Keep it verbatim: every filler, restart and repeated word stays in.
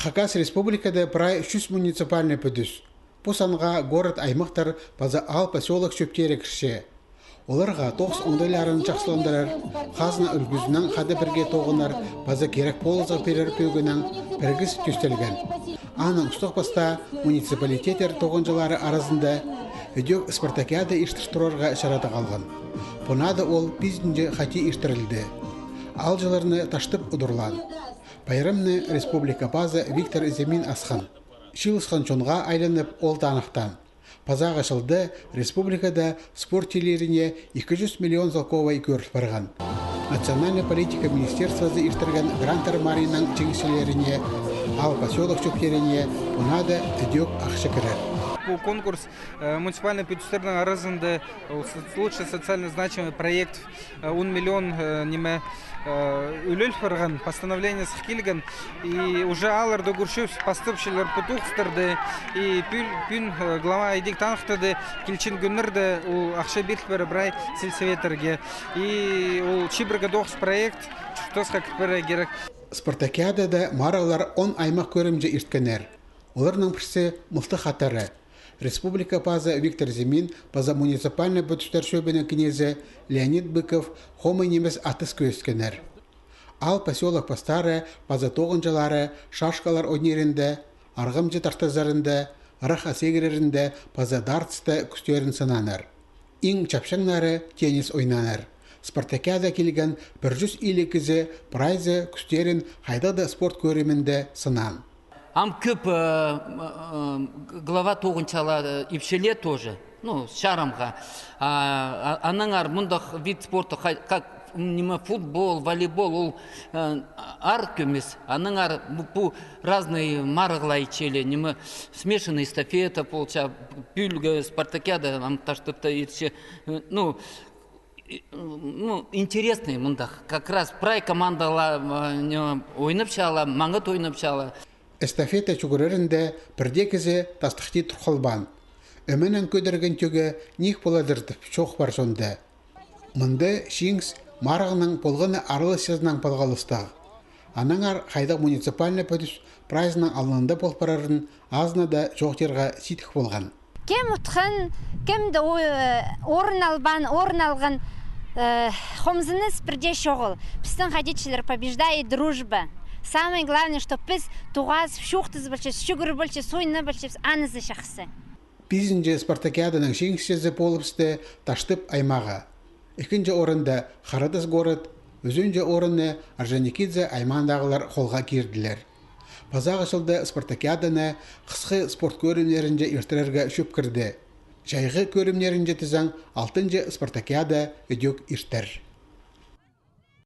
Хакас Республикада прай чӱс муниципальный пӱдӱс. Пу санға город-аймахтар паза аал-посёлок чӧптері кірче. Оларға тоғыс оңдайларын чахсыландырар, хазна ӱлгӱзінең хада пірге тоғынар паза кирек полызығ пирер пӧгінең пірігіс тӧстелген. Аның устағ пастаа муниципалитеттер тоғынҷылары аразында ідӧк спартакиада иртір турарға чарада халған. Пу наада ол пизінҷі хати иртірілді. Аалҷыларны таштып удурлаан. Пайрамны республика пазы Виктор Зимин асхан. Чыылысхан чонға айланып, ол таныхтаан. Пазағы чылда республикада спорт тилирине ікі чӱс миллион салковай кӧріл парған. Национальный политика министерствозы иртірген гранттар марығның чиңісчілеріне, аал-посёлок чӧптеріне пу наада ідӧк ахча кірер. Пу конкурс, э, муниципальный пӱдістернің аразында, ол со-, лучший социально значимый проект, э, он миллион, э, ниме, э, ӱлел парған, постановлениезі килген. И уже аалларда кӧрчебіс, пастапчалар пу тоғыстарны. И пӱӱн, пӱӱн, э, глава идӧк таныхтады, килчең кӱннерде ол ахча пиріл парар прай сельсоветтерге. И ол чибіргі тоғыс проект чуртасха кір парарға кирек. Спартакиадада марығлар он аймах кӧрімҷе ирткеннер. Оларның пірсі Мылтых хатары. Республика пазы Виктор Зимин паза муниципальный пӱдістер чӧбінің кнезі Леонид Быков хомай нимес атыс кӧзіткеннер. Аал-посёлок пастары паза тоғынҷылары шашкалар ойнирында, арғамҷы тартызарында, ырах ат сигірерінде паза дартста кӱстерін сынааннар. Иң чапчаңнары теннис ойнааннар. Спартакиада килген пір чӱс илиг кізі прайзы кӱстерін хайдағ-да спорт кӧрімінде сынаан. Ам кӧп, э, м, э, глава тоғынчалар, э, ипчілер тоже, ну, чарымға. А, а, аннаңар мындағ вид спорта, ха-, как, м, ниме, футбол, волейбол, ол, э, аар кӧмес. Аннаңар пу, пу разный марығлар итчелер, ниме, смешанный эстафета полча, пӱӱлгі спартакиада, ам таштыпта иртче, э, ну, и, ну, интересный мындағ. Как раз прай командалар, э, не, ойнапчалар, маңат ойнапчалар. Эстафета чӱгӱрерінде пір дее кізі тастыхти тур халбаан. Ӧменең кӧдірген тӧге ниик поладыр тіп чоох пар чонда. Мында чиңіс марығның полған на араласчызынаң палғалыстығ. Аннаңар хайдағ муниципальный пӱдіс прайзының алнында пол парарын азына даа чоохтирға сидік полған. Кем утхан, кем дее о-, э, орын албаан, орын алған, э, хомзыныс пірдее чоғыл. Пістің хайди тилер: побеждает дружба. Самое главное, что піс тоғазып, чоохтазып полчабыс, чӱгӱріп полчабыс, ойнап полчабыс, анызы чахсы. Пизінҷі спартакиаданың чиңісчізі полыбысты Таштып аймағы. Ікінҷі орында Харатас город, ӱзінҷі орынны Орджоникидзе аймаандағылар холға кирділер. Пазағы чылда спартакиаданы хысхы спорт кӧрімнерінҷе иртірерге чӧп кірді. Чайғы кӧрімнерінҷе тізең, алтынҷы спартакиада ідӧк иртер.